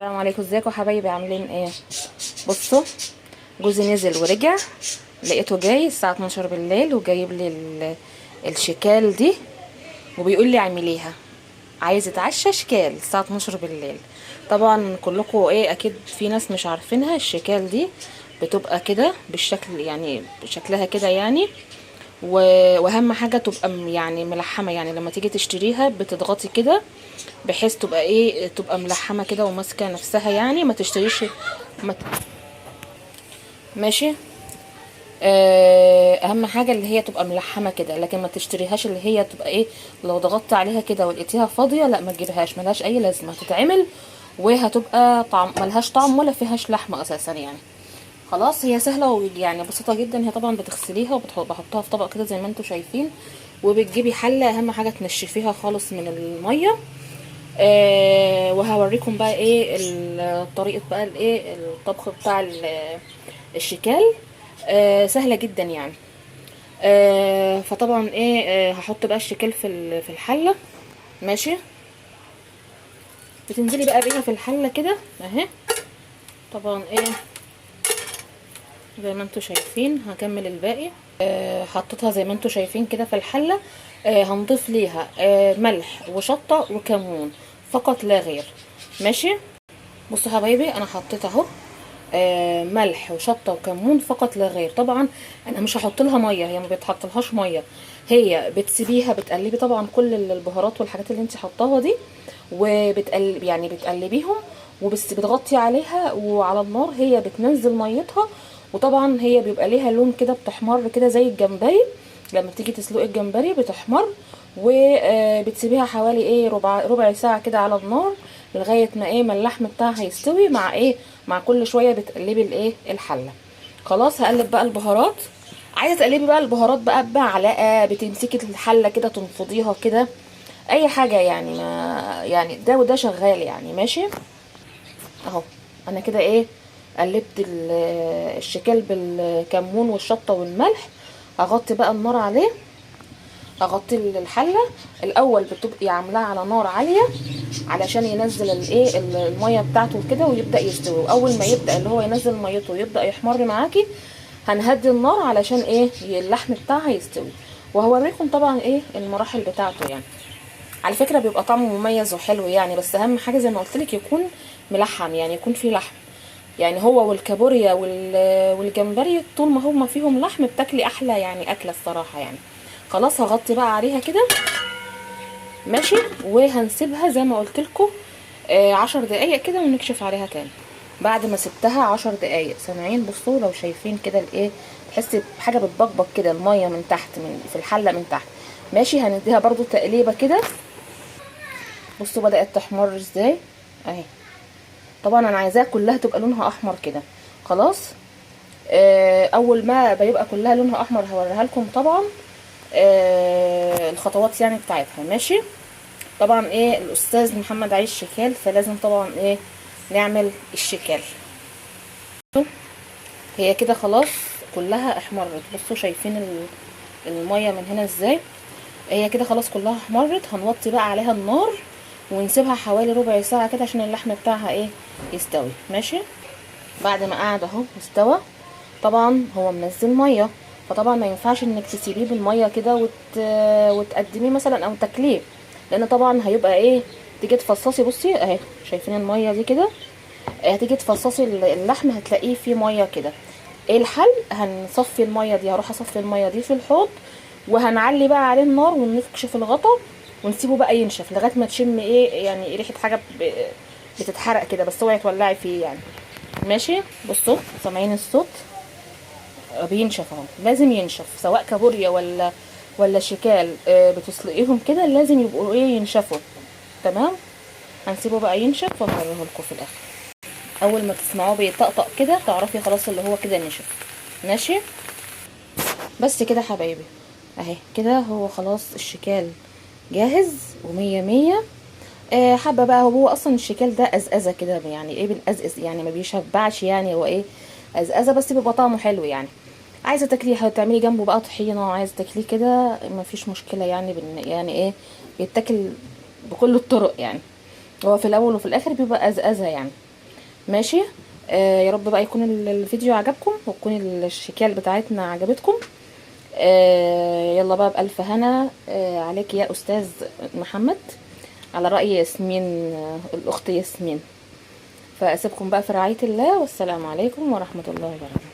السلام عليكم، ازيكم حبايبي؟ عاملين ايه؟ بصوا، جوزي نزل ورجع، لقيته جاي الساعة 12 بالليل وجايب لي الشكال دي وبيقول لي اعمليها، عايز اتعشى شكال الساعة 12 بالليل. طبعا كلكم ايه، اكيد في ناس مش عارفينها. الشكال دي بتبقى كده بالشكل، يعني شكلها كده يعني، واهم حاجة تبقى يعني ملحمة، يعني لما تيجي تشتريها بتضغطي كده بحيث تبقى ايه، تبقى ملحمة كده وماسكه نفسها، يعني ما تشتريش ما ت... ماشي. اهم حاجة اللي هي تبقى ملحمة كده، لكن ما تشتريهاش اللي هي تبقى ايه، لو ضغطت عليها كده ولقيتيها فاضية لا ما تجيبهاش، ملهاش اي لازمه، هتتعمل وهتبقى طعم ملهاش طعم ولا فيهاش لحمه اساسا يعني. خلاص، هي سهلة ويعني بسيطة جدا. هي طبعا بتغسليها وبحطها في طبق كده زي ما انتم شايفين، وبتجيبي حله، اهم حاجة تنشفيها خالص من المية. وهوريكم بقى ايه طريقه بقى الايه الطبخ بتاع الشكال. سهلة جدا يعني. فطبعا ايه، هحط بقى الشكال في الحلة. ماشي، بتنزلي بقى بيها في الحلة كده اهي. طبعا ايه زي ما انتم شايفين هكمل الباقي. حطيتها زي ما انتم شايفين كده في الحلة. هنضيف ليها ملح وشطه وكمون فقط لا غير. ماشي، بصوا حبايبي انا حطيت اهو ملح وشطه وكمون فقط لا غير. طبعا انا مش هحط لها مية، هي ما بيتحطلهاش مية، هي بتسيبيها بتقلبي طبعا كل البهارات والحاجات اللي انت حطاها دي، وبتقلب يعني بتقلبيهم وبس، بتغطي عليها وعلى النار هي بتنزل ميتها. وطبعا هي بيبقى ليها لون كده، بتحمر كده زي الجمبري لما بتيجي تسلقي الجمبري بتحمر. وبتسيبيها حوالي ايه ربع ساعة كده على النار لغاية ما ايه، ما اللحم بتاعها يستوي مع ايه، مع كل شوية بتقلبي الايه الحلة. خلاص هقلب بقى البهارات. عايزه تقلبي بقى البهارات بقى بمعلقه، بتمسكي الحلة كده تنفضيها كده، اي حاجة يعني، ما يعني ده وده شغال يعني. ماشي اهو، انا كده ايه قلبت الشكال بالكمون والشطه والملح. هغطي بقى النار عليه، هغطي الحلة الاول. بتبقي عاملاها على نار عالية علشان ينزل الايه المية بتاعته كده ويبدا يستوي. واول ما يبدا اللي هو ينزل ميته ويبدا يحمر معاكي هنهدي النار علشان ايه اللحم بتاعها يستوي. وهوريكم طبعا ايه المراحل بتاعته يعني. على فكرة بيبقى طعمه مميز وحلو يعني، بس اهم حاجة زي ما قلت لك يكون ملحم، يعني يكون فيه لحم. يعني هو والكابوريا والجمبري طول ما هما فيهم لحم بتاكلي احلى يعني اكله الصراحة يعني. خلاص هغطي بقى عليها كده ماشي، وهنسيبها زي ما قلت لكم 10 دقايق كده ونكشف عليها تاني. بعد ما سبتها 10 دقايق سامعين؟ بصوا لو شايفين كده الايه، تحسي بحاجة بتبقبق كده المية من تحت، من في الحلة من تحت. ماشي، هنديها برضو تقليبه كده. بصوا بدات تحمر ازاي اهي. طبعا انا عايزاها كلها تبقى لونها احمر كده. خلاص، اول ما بيبقى كلها لونها احمر هوريها لكم طبعا الخطوات يعني بتاعتها. ماشي، طبعا ايه الاستاذ محمد عايز شكال، فلازم طبعا ايه نعمل الشكال. هي كده خلاص كلها احمرت. بصوا شايفين المية من هنا ازاي، هي كده خلاص كلها احمرت. هنوطي بقى عليها النار ونسيبها حوالي ربع ساعة كده عشان اللحم بتاعها ايه يستوي. ماشي، بعد ما قعد اهو استوى. طبعا هو منزل مية، فطبعا ما ينفعش انك تسيبيه بالمية كده وتقدميه مثلا او تاكليه، لان طبعا هيبقى ايه، تيجي تفصصي. بصي اهي شايفين المية دي كده، هتيجي تفصصي اللحم هتلاقيه فيه مية كده. ايه الحل؟ هنصفي المية دي، هروح اصفي المية دي في الحوض، وهنعلي بقى عليه النار ونكشف الغطا ونسيبه بقى ينشف لغاية ما تشم ايه يعني ريحه حاجة بتتحرق كده، بس اوعي تولعي فيه يعني. ماشي، بصوا سامعين الصوت بينشف اهو. لازم ينشف سواء كابوريا ولا شكال، بتسلقيهم كده لازم يبقوا ايه ينشفوا. تمام، هنسيبه بقى ينشف وهوريه لكم في الاخر. اول ما تسمعوه بيطقطق كده تعرفي خلاص اللي هو كده نشف. ماشي، بس كده حبايبي اهي كده هو خلاص الشكال جاهز ومية مية. حابة بقى، هو اصلا الشكال ده ازازة كده يعني ايه، بنقزقز يعني ما بيشبعش يعني، هو ايه ازازة بس بيبقى طعمه حلو يعني. عايزه تاكليه هتعملي جنبه بقى طحينه، عايزه تاكليه كده مفيش مشكلة يعني، يعني ايه بيتاكل بكل الطرق يعني، هو في الاول وفي الاخر بيبقى ازازة يعني. ماشي. يا رب بقى يكون الفيديو عجبكم، وتكون الشكال بتاعتنا عجبتكم. يلا بقى بألف هنا عليك يا أستاذ محمد، على رأي ياسمين، الأخت ياسمين. فأسيبكم بقى في رعاية الله، والسلام عليكم ورحمة الله وبركاته.